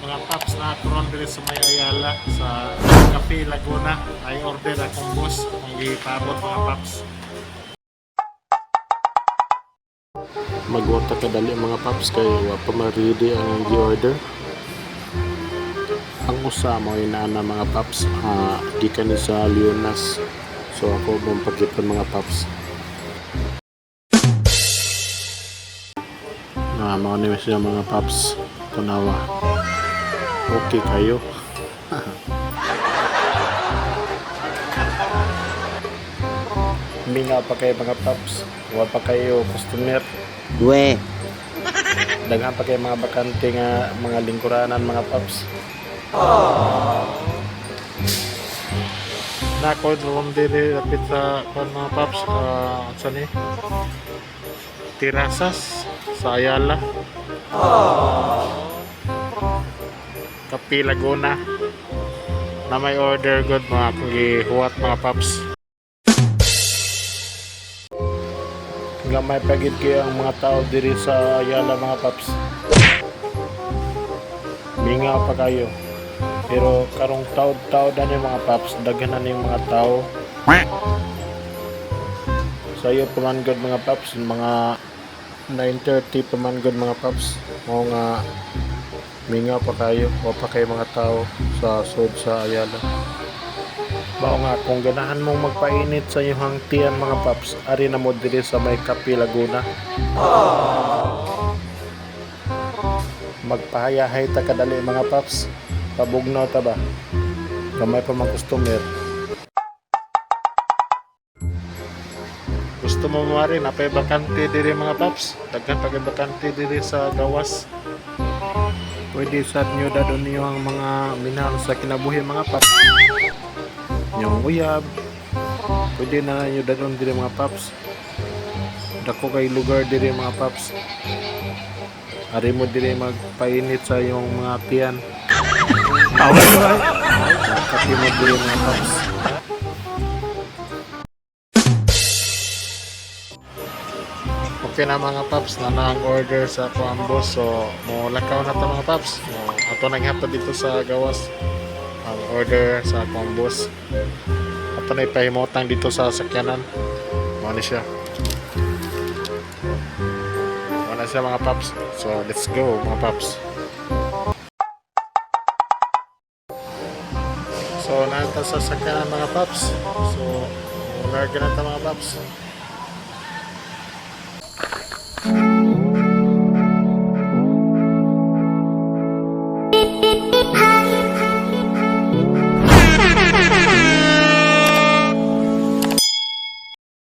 Mga paps, na karon diri sa may Ayala sa Cafe Laguna. Ay order akong boss ang gipaabot, mga paps. Magwata kadali, mga paps, kay wa pa ma-ready ang gi-order. Ang usa mo inaana, mga paps, gikan ni sa Leonas. So ako mong pagkipon, mga paps. Na mga ni siya, mga paps. Tanawa. Okay kayo. Mingaw pa kayo, mga paps. Wa pa kayo customer. We. Daghan pa kayo mga bakante nga mga lingkuranan, mga paps. Nako room diri lapit sa kon, mga paps, unsa ni? Tirasas sa Ayala. Kape Laguna. Na may order good mga kung gihuwat, mga paps. Gamay pagid kayo ang mga tao diri sa Ayala, mga paps. Mingaw pa kayo. Pero karong taod-taod na ni, mga paps, daghan na yung mga tao. Sayo pa man gud, mga paps, mga 9:30 pa man gud, mga paps. Mao nga mingaw pa kayo, wa pa kayo mga tao sa sud sa Ayala. Mao nga kung ganahan mong magpainit sa iyong tiyan, mga paps, ari na mo diri sa may Kape Laguna. Magpahayahay ta kadali, mga paps. Pabugnaw ta ba? Gamay pa mga customer. Gusto mo mari, napay bakante diri, mga paps. Daghan pa kay bakante diri sa gawas. Pwede sa nyo dadon niyo ang mga minahal sa kinabuhi, mga paps. Yung uyab. Pwede na nyo dadon diri, mga paps. Dako kay lugar diri, mga paps. Ari mo diri magpainit sa iyong mga tiyan. Kape mo diri, mga paps. Okay na, mga paps, na ang order sa ako ang boss. So, mo lakaw na ta, mga paps. Mo ato nang hapta dito sa gawas ang order sa ako ang boss. Ato na ipahimutang dito sa sakyanan. Mo ni siya. Mo na siya, mga paps. So, let's go, mga paps. So, nata sa sakyanan, mga paps. So, larga na ta, mga paps.